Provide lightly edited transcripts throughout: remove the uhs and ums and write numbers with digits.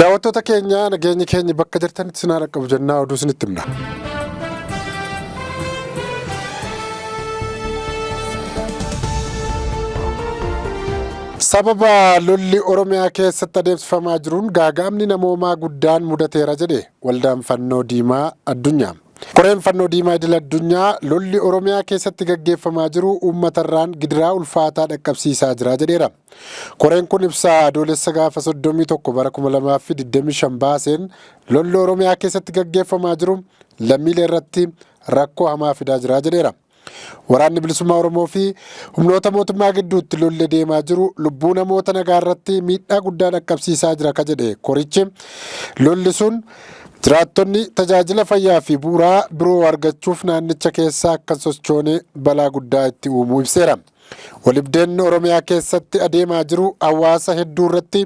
Daawwattoota keenya nageenyi keenya bakka jirtanitti isin haa dhaqqabu jennaa oduu isinitti himna. Sababa lolli Oromiyaa keessatti adeemsifamaa jiruun gaaga'amni namoomaa guddaan mudateera jedhe Waldaan Fannoo Diimaa Addunyaa. Koreen Fannoo Diimaa Idil Addunyaa lolli Oromiyaa keessatti gaggeeffamaa jiru uummatarraan gidiraa ulfaataa dhaqqabsiisaa jira jedheera. Koreen kun ibsa Adoolessa gaafa 31 bara 2025 baaseen lolli Oromiyaa keessatti gaggeeffamaa jiru lammiilee irratti rakkoo hamaa fidaa jira jedheera. Waraanni Bilisummaa Oromoo fi humnoota mootummaa gidduutti lolli deemaa jiru lubbuu namoota nagaa irratti miidhaa guddaa dhaqqabsiisaa jira ka jedhe korichi lolli sun jiraattonni tajaajila fayyaa fi bu'uuraa biroo argachuuf naannicha keessaa akka hin sochoone balaa guddaa itti uumuu ibseera. Walibdeen Oromiyaa keessatti adeemaa jiru hawaasa hedduu irratti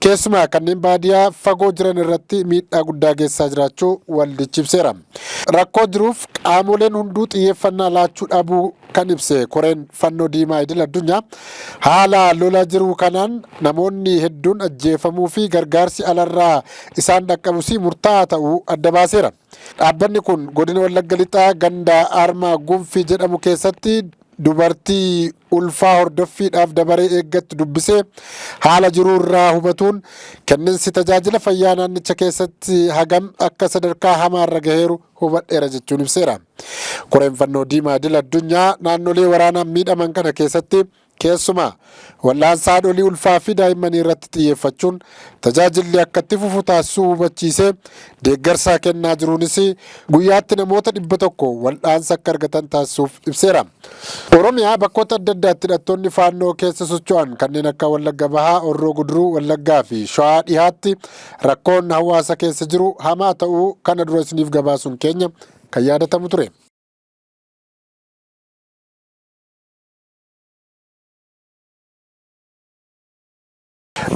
keessumaa kanneen baadiyaa fagoo jiran irratti miidhaa guddaa geessisaa jiraachuu waldichi ibseera. Rakkoo jiruuf qaamoleen hunduu xiyyeeffannaa laachuu dhabuu kan ibse koreen fannoo diimaa idil addunyaa haala lola jiru kanaan namoonni hedduun ajjeefamuu fi gargaarsi alarraa isaan dhaqqabus murtaa'aa ta'uu adda baaseera. Dhaabbanni kun godina Wallagga Lixaa ganda Armaa Gunfii jedhamu keessatti dubartii ulfaa hordoffiidhaaf dabaree eeggattu dubbisee haala jiruu irraa hubatuun kenninsi tajaajila fayyaa naannicha keessatti hagam akka sadarkaa hamaarra gaheeru hubadheera jechuun ibseera. Koreen Fannoo Diimaa Idil Addunyaa naannolee waraanaan miidhaman kana keessatti keessumaa wal'aansa haadholii ulfaa fi daa'immanii irratti xiyyeeffachuun tajaajilli akka itti fufu taasisuu hubachiisee deeggarsa kennaa jiruunis guyyaatti namoota 100 wal'aansa akka argatan taasisuuf ibseera. Oromiyaa bakkoota adda addaatti hidhattoonni faannoo keessa socho'an kanneen akka Wallagga Bahaa, Horroo Guduruu, Wallaggaa fi Shawaa Dhihaatti rakkoon hawaasa keessa jiru hamaa ta'uu kana dura isiniif gabaasuun keenya kan yaadatamu ture.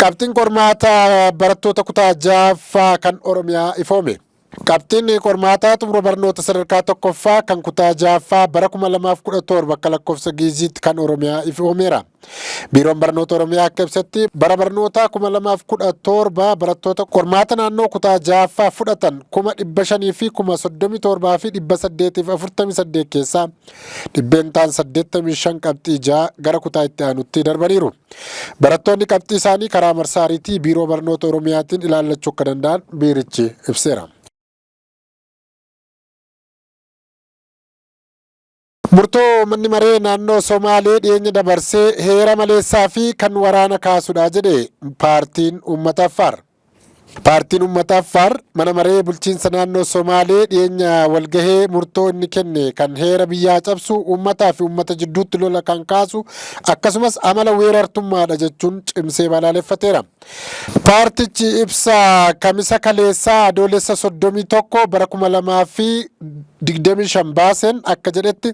Qabxiin qormaata barattoota kutaa ja'affaa kan Oromiyaa ifoome. Qabxiin qormaataa xumura barnoota sadarkaa tokkoffaa kan kutaa ja'affaa bara 2017 akka lakkoofsa Giiziitti kan Oromiyaa ifoomeera. Biiroon Barnoota Oromiyaa akka ibsetti bara barnootaa 2017 barattoota qormaata naannoo kutaa ja'affaa fudhatan 500,000 fi 37,848 keessaa Dhibbeentaan 85 qabxii 6 gara kutaa itti aanutti darbaniiru. Barattoonni qabxii isaanii karaa marsaariitii Biiroo Barnoota Oromiyaatiin ilaallachuu akka danda'an biirichi ibseera. Murtoo manni maree naannoo Somaalee dhiyeenya dabarsee heera maleessaa fi kan waraana kaasudha jedhe paartiin uummata Affaar. Paartiin Uummata Affaar mana maree bulchiinsa naannoo Somaalee dhiyeenya walgahee murtoo inni kenne kan heera biyyaa cabsu uummataa fi uummata jidduutti lola kan kaasu akkasumas amala weerartummaadha jechuun cimsee balaaleffateera. Paartichi ibsa kamisa kaleessaa Adoolessa 31 bara 2025 baaseen akka jedhetti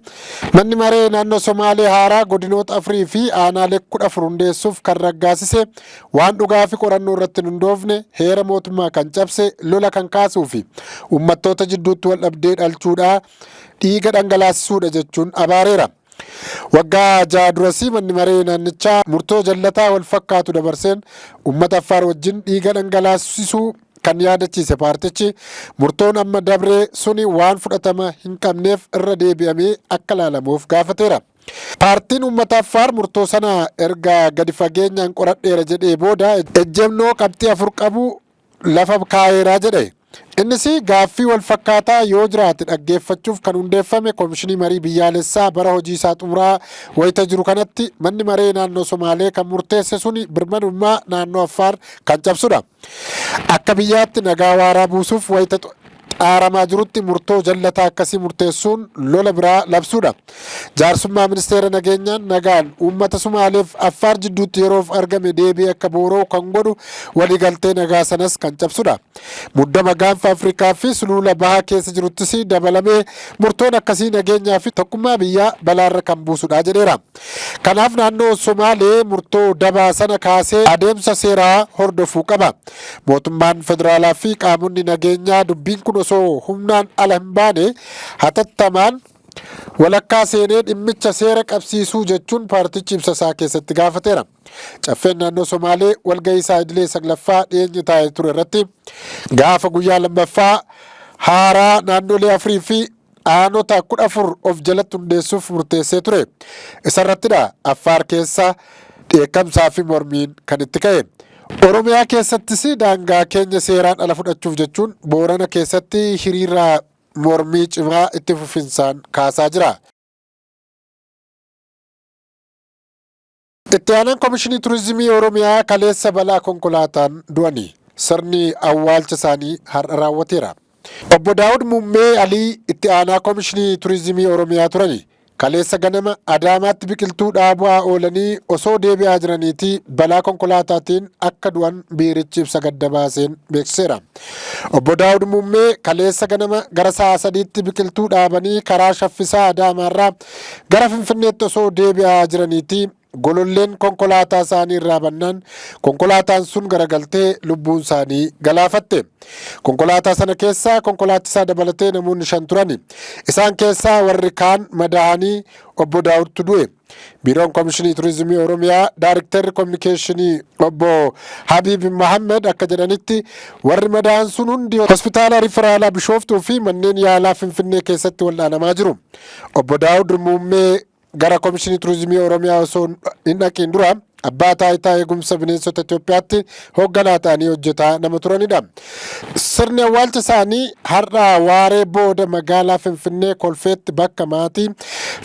manni maree naannoo Somaalee haaraa godinoota afurii fi aanaalee 14 hundeessuuf kan raggaasise Waan dhugaa fi qorannoo irratti hin hundoofne, heera mootummaa kan cabse, lola kan kaasuu fi uummattoota jidduutti wal dhabdee dhalchuudha, dhiiga dhangalaasisuudha jechuun abaareera. Waggaa ja'a durasii manni maree naannichaa murtoo jallataa wal fakkaatu dabarseen uummata Affaar wajjin dhiiga dhangalaasisuu kan yaadachiise paartichi, murtoon amma dabree suni waan fudhatama hin qabneef irra deebi'amee akka laalamuuf gaafateera. Paartiin Uummata Affaar murtoo sana erga gadi fageenyaan qoradheera jedhee booda ejjennoo qabxii 4 qabu lafa kaa'eera jedhe. Innis gaaffii wal fakkaataa yoo jiraate dhaggeeffachuuf kan hundeeffame Komishinii Marii Biyyaalessaa bara hojii isaa xumuraa wayita jiru kanatti manni maree naannoo Somaalee kan murteesse suni birmadummaa naannoo Affaar kan cabsudha. Akka biyyaatti nagaa waaraa buusuuf wayita xaaramaa jirutti murtoo jallataa akkasii murteessuun lola biraa labsuudha. Jaarsummaa ministeera nageenyaan nagaan uummata Sumaaleef Affaar jidduutti yeroof argame deebi'ee akka boora'u kan godhu waliigaltee nagaa sanas kan cabsudha. Muddama gaanfa Afrikaa fi sulula bahaa keessa jiruttis dabalamee murtoon akkasii nageenyaa fi tokkummaa biyyaa balaarra kan buusudha jedheera. Kanaaf naannoo Somaalee murtoo dabaa sana kaasee adeemsa seeraa hordofuu qaba. Mootummaan federaalaa fi qaamonni nageenyaa dubbiin kun osoo humnaan ala hin baane hatattamaan Walakkaa seenee dhimmicha seera qabsiisuu jechuun paartichi ibsa isaa keessatti gaafateera. Caffeen naannoo Somaalee walgahii isaa idilee 9ffaa dhiyeenya taa'ee ture irratti gaafa guyyaa lammaffaa haaraa naannolee afurii fi aanota 14 of jalatti hundeessuuf murteessee ture. Isarrattidha Affaar keessa dheekkamsaa fi mormiin kan itti ka'e. Oromiyaa keessattis daangaa keenya seeraan ala fudhachuuf jechuun Boorana keessatti hiriira mormii cimaa itti fufinsaan kaasaa jira. Itti aanaan Komishinii Turizimii Oromiyaa kaleessa balaa konkolaataan du'ani. Sirni awwaalcha isaanii har'a raawwateera. Obbo Daawud Muummee Alii itti aanaa Komishinii Turizimii Oromiyaa turani. Kaleessa ganama Adaamaatti biqiltuu dhaabaa oolanii osoo deebi'aa jiraniiti balaa konkolaataatiin akka du'an biirichi ibsa gadda baaseen beeksiseera. Obbo Daawud Muummee kaleessa ganama gara sa'a 3tti biqiltuu dhaabanii karaa shaffisaa Adaamaarraa gara Finfinneetti osoo deebi'aa jiraniiti gololleen konkolaataa isaanii irraa bannaan konkolaataan sun garagaltee lubbuun isaanii galaafatte. Konkolaataa sana keessa konkolaachisaa dabalatee namoonni 5 turani. Isaan keessaa warri kaan madaa'anii obbo Daawudtu du'e. Biiroon Komishinii Turizimii Oromiyaa Daariktarri Kominikeeshinii obbo Habiib Mahammed akka jedhanitti warri madaa'an sun hundi hospitaala Riferaalaa Bishooftuu fi manneen yaalaa Finfinnee keessatti wal'aanamaa jiru. Obbo Daawud Muummee gara Komishinii Turizimii Oromiyaa osoo hin dhaqiin dura abbaa taayitaa eegumsa bineensota Itoophiyaatti hoogganaa ta'anii hojjetaa nama turanidha. Sirni awwaalcha isaanii har'a waaree booda magaalaa Finfinnee Kolfeetti bakka maatii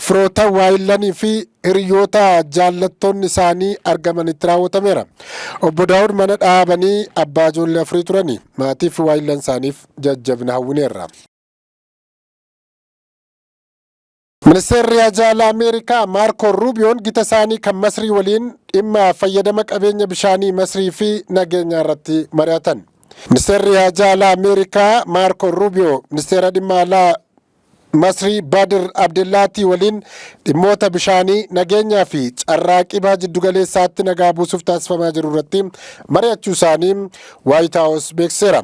firoota waayillanii fi hiriyoota jaallattoonni isaanii argamanitti raawwatameera. Obbo Daawud mana dhaabanii abbaa ijoollee afurii turani. Maatii fi waayillan isaaniif jajjabina hawwineerra. Ministeerri Haajaa Alaa Ameerikaa Maarko Ruubiyoon gita isaanii kan Masrii waliin dhimma fayyadama qabeenya bishaanii Masrii fi nageenya irratti mari'atan. Ministeerri Haajaa Alaa Ameerikaa Maarko Ruubiyoo ministeera dhimma alaa Masrii Badir Abdellaatii waliin dhimmoota bishaanii nageenyaa fi carraaqqii baha jiddugaleessaatti nagaa buusuuf taasifamaa jiru irratti mari'achuu isaanii Waayit Haawus beeksiseera.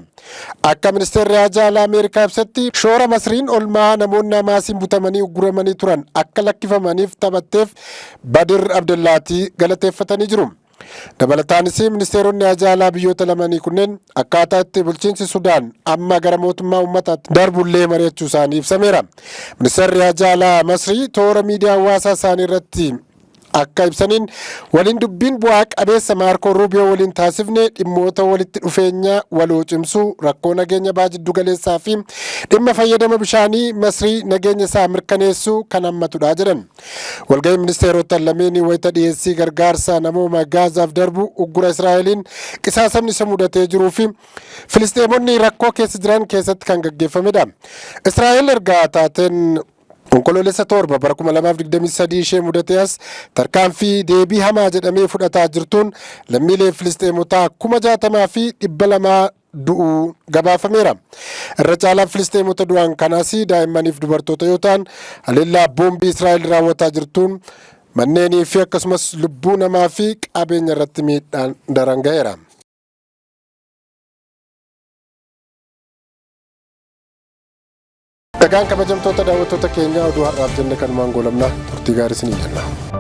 Akka ministeerri haajaa alaa Ameerikaa ibsetti shoora Masriin olmaa namoonni Hamaasiin butamanii ugguramanii turan akka lakkifamaniif taphatteef Badir Abdellaatii galateeffatanii jiru. Dabalataanis ministeeronni haajaa alaa biyyoota lamanii kunneen akkaataa itti bulchiinsi Sudaan amma gara mootummaa uummataatti darbullee mari'achuu isaanii ibsameera. Ministeerri haajaa alaa Masrii toora miidiyaa hawaasaa isaanii irratti akka ibsaniin waliin dubbiin bu'aa qabeessa Maarkoo Ruubiyoo waliin taasifne dhimmoota walitti dhufeenya waloo cimsuu, rakkoo nageenya baha jiddu galeessaa fi dhimma fayyadama bishaanii Masrii nageenya isaa mirkaneessuu kan hammatudha jedhan. Walga'iin ministeerota lameenii wayita dhiyeessii gargaarsa namooma Gaazaaf darbu uggura Israa'eliin qisaasamni isa mudatee jiruu fi Filisxeemonni rakkoo keessa jiran keessatti kan gaggeeffamedha. Israa'el erga taateen Onkoloolessa 7 bara 2023 ishee mudatee as tarkaanfii deebii hamaa jedhamee fudhataa jirtuun lammiilee Filisxeemotaa 60,200 du'uu gabaafameera. Irra caalaan Filisxeemota du'an kanaas daa'immaniif dubartoota yoo ta'an haleellaa boombii Israa'el raawwataa jirtuun manneenii fi akkasumas lubbuu namaa fi qabeenya irratti miidhaan daran ga'eera. Egaan kabajamtoota daawwattoota keenyaa oduu har'aaf jenne kanumaan goolabna, turtii gaarii isiniin jenna.